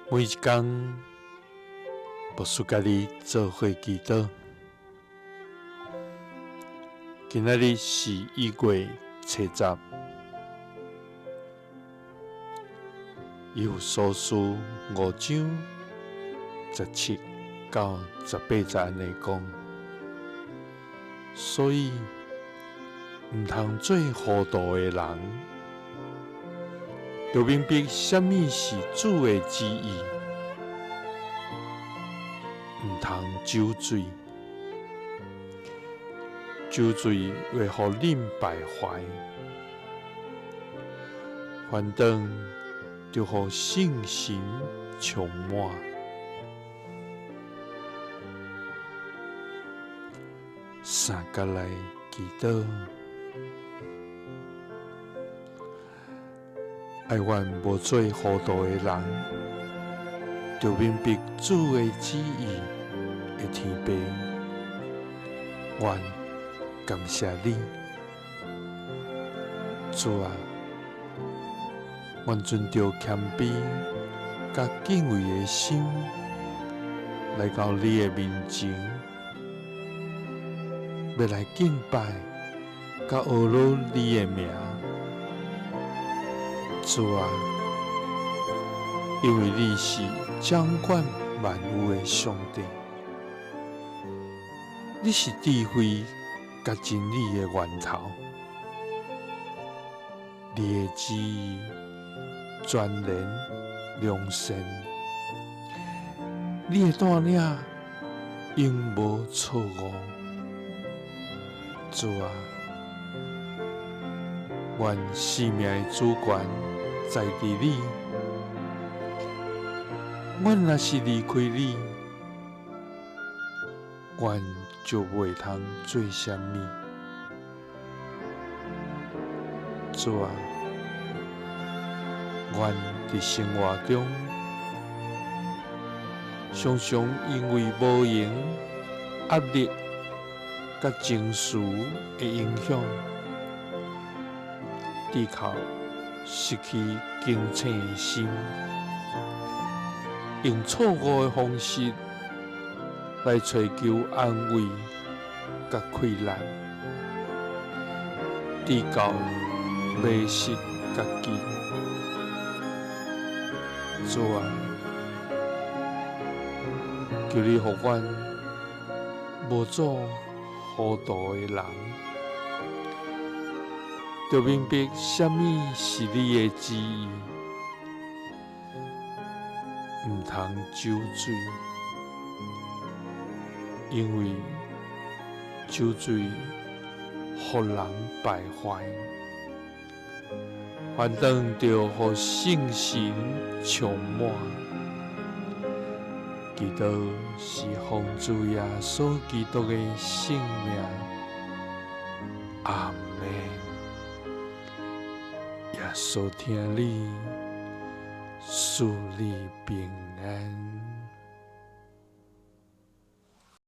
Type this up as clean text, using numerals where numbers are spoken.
每一工，牧師佮你做伙祈禱。今仔日是1月70，以弗所書5章17到18節按呢講，所以毋通做糊塗的人，著明白啥物是主的旨意，毋通酒醉，酒醉會予恁敗壞，反倒著予聖神充滿。三角來祈禱，哀願無做糊塗的人，著明白主的旨意的天父，願感謝你，主啊，願存著謙卑佮敬畏的心，來到你的面前，欲來敬拜佮阿羅你的名，主啊，因為你是掌管萬有的上帝，你是智慧佮真理的源頭，你的旨意全然良善，你的帶領永無錯誤。主啊，願生命的主權在佇你。阮若是離開你，阮就袂通做啥物。主啊，阮佇生活中常常因為無閒、壓力佮情緒的影響，低頭失去警醒的心，用錯誤的方式來揣求安慰佮快樂，直到迷失家己。主啊，求你予阮無做糊塗的人，著明白啥物是你的旨意，毋通酒醉，因為酒醉予人敗壞，反倒著予聖神充滿。祈禱是奉主耶穌基督的聖名，阿們。耶穌疼你，賜你平安。